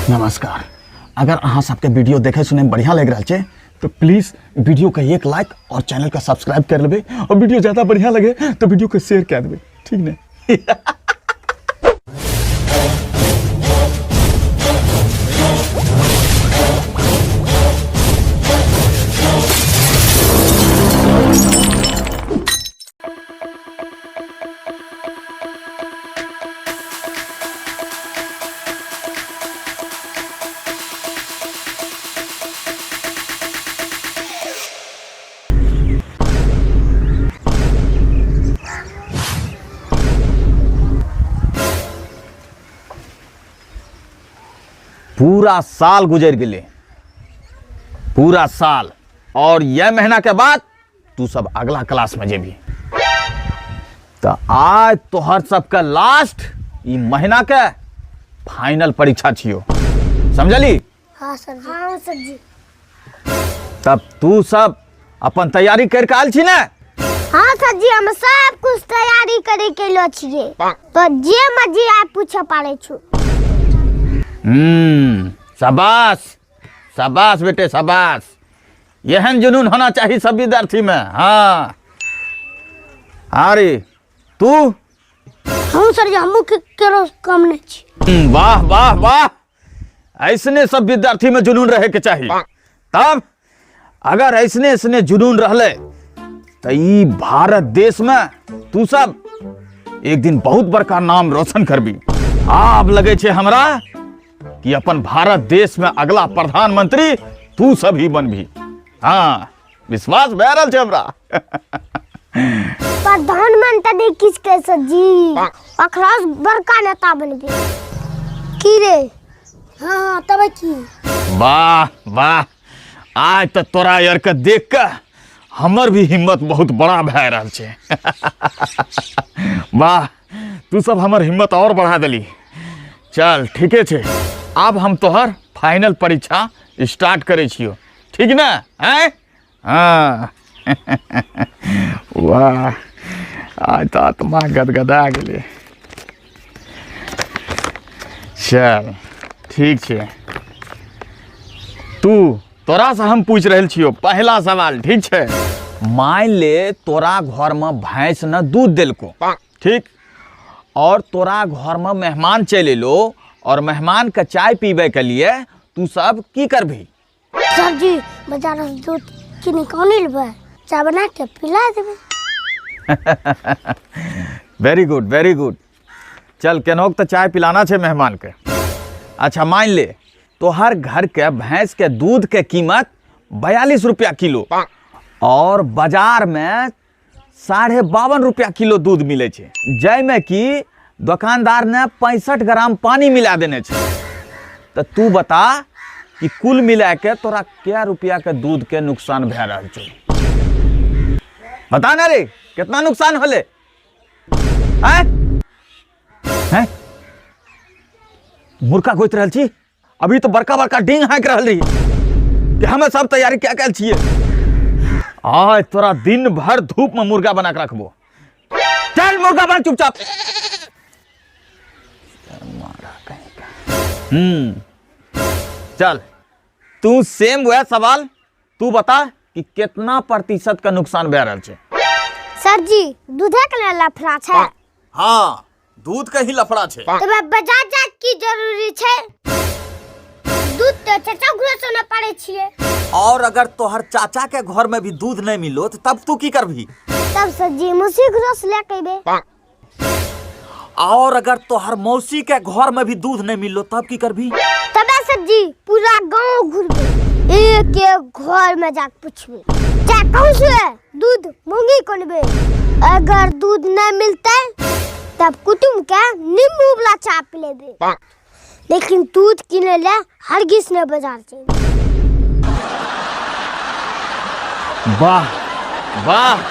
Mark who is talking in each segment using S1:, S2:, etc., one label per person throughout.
S1: नमस्कार। अगर अहाँ सबके वीडियो देखे सुने में बढ़िया लग रहा है तो प्लीज वीडियो के एक लाइक और चैनल का सब्सक्राइब कर लेबे, और वीडियो ज़्यादा बढ़िया लगे तो वीडियो के शेयर कर देबे, ठीक ने? पूरा साल गुजर गेलै, पूरा साल, और यह महीना के बाद तू सब अगला क्लास में जेबी। तो आज तोहर सबके लास्ट ई महीना के फाइनल परीक्षा छियो, समझली?
S2: हाँ सर जी। हाँ सर जी।
S1: तब तू सब अपन तैयारी करके आयल छी ने?
S2: हाँ सर जी, हम सब कुछ तैयारी करे के लो छिए, तो जे मर्जी आय पूछे पारे छु।
S1: शाबाश शाबाश बेटे शाबाश, एहन जुनून होना चाहिए सब विद्यार्थी में। हाँ अरे तू?
S2: हम सर जी, हमू के केरो कम नहीं छी।
S1: वाह वाह वाह, ऐसने सब विद्यार्थी में जुनून रहे के चाहिए। तब अगर ऐसने ऐसने जुनून रहले तो ई भारत देश में तू सब एक दिन बहुत बड़का नाम रोशन करबी। आब लगे छे हमरा कि अपन भारत देश में अगला प्रधानमंत्री तू सब ही बनबी। हाँ विश्वास भए रहल छे हमरा।
S2: प्रधानमंत्री किस के सर जी, अखरा से बड़का नेता बनबे की रे? हाँ हाँ तब की।
S1: वाह वाह, आज तो तोरा यार के देख के हमर भी हिम्मत बहुत बड़ा भए रहल छे। वाह तू सब हमर हिम्मत और बढ़ा देली। चल ठीके छे, आब हम तोहर फाइनल परीक्षा स्टार्ट करै छियो, ठीक ने? हैं? हाँ वाह, आज तो आत्मा गदगदा गेलै। चल ठीक छे, तू तोरा से हम पूछ रहल छियो पहला सवाल, ठीक छे? मान ले तोरा घर में भैंस न दूध देलको, ठीक, और तोरा घर में मेहमान चलि एलो और मेहमान के चाय पीबे के लिए तू सब की करबी?
S2: सर जी बाजार से दूध किन के आनि लेबै, चाय बना के पिला देबै।
S1: वेरी गुड वेरी गुड, चल केनोक तो चाय पिलाना छे मेहमान के। अच्छा मान ले तोहर घर के भैंस के दूध के कीमत 42 रुपया किलो और बाजार में 52.5 रुपया किलो दूध मिले छे, जाहिमे कि दुकानदार ने 65 ग्राम पानी मिला देने छे, तो तू बता कि कुल मिला के तोरा क्या रुपया के दूध के नुकसान भए रहल छौ? बता ना रे, कितना नुकसान होले? हैं? हैं? मुर्खा गोइत रहल छी, अभी तो बड़का बड़का डिंग हाँक रहल रही कि हमें सब तैयारी क्या कैल छिए। आज तोरा दिन भर धूप में मुर्गा बना के रखबो। चल मुर्गा बन चुपचाप। चल तू सेम वह सवाल तू बता कि कितना प्रतिशत का नुकसान भए रहल छै?
S2: सर जी दूधे के लेल लफड़ा छै।
S1: हाँ दूध के ही लफड़ा छै।
S2: तब बाजार जाय की जरूरी छै? दूध तो चाचा घरे से न पारे छिए।
S1: और अगर तोहर चाचा के घर में भी दूध नहीं मिलो तो तब तू की करबी?
S2: तब सर जी मौसी घरे से लेके अइबे।
S1: और अगर तोहर मौसी के घर में भी दूध नहीं मिलो तब की करबी?
S2: तबे सर जी पूरा गांव घुरबे, एक एक घर में जाके पूछबे, चाहे कहूँ से दूध मूंगी कोनबे। अगर दूध नहीं मिलते तब कुटुम के नींबू वाला चाय पिलेबे, लेकिन दूध किने ले हरगिज नहीं बाजार जेबे।
S1: वाह वाह,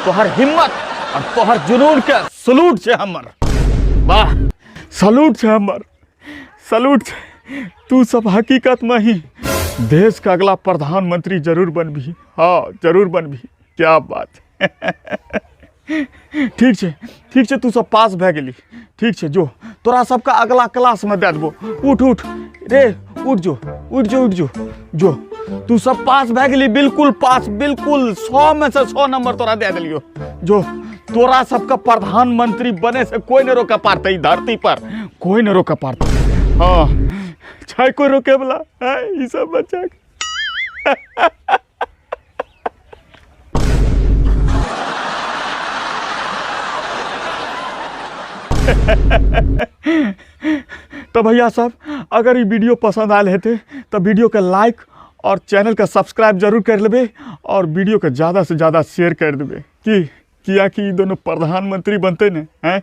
S1: तोहर हिम्मत और तोहर जुनून के सलूट छे हमर। वाह सलूट छे हमर, सलूट छे। तू सब हकीकत में ही देश का अगला प्रधानमंत्री जरूर बनबी। हाँ जरूर बनबी, क्या बात। ठीक छै, ठीक छै, तू सब पास भए गेली। ठीक छै, जो तोरा सबके अगला क्लासमे दए देबो। उठ उठ रे, उठ जो, उठ जो, उठ जो, जो तू सब पास भए गेली, बिल्कुल पास, बिल्कुल 100 में से 100 नंबर तोरा दे देलियो। जो तोरा सबके प्रधानमंत्री बने से कोई नहीं रोके पारते, ई धरती पर कोई नहीं रोके पारते। हाँ छै कोई रोके वाला है ई सब बच्चा के? तो भैया सब अगर ये वीडियो पसंद आयल हेतै तो वीडियो के लाइक और चैनल के सब्सक्राइब जरूर कर लेबै और वीडियो के ज़्यादा से ज़्यादा शेयर कर देबै। कि किया कि ई दोनों प्रधानमंत्री बनते ने हैं।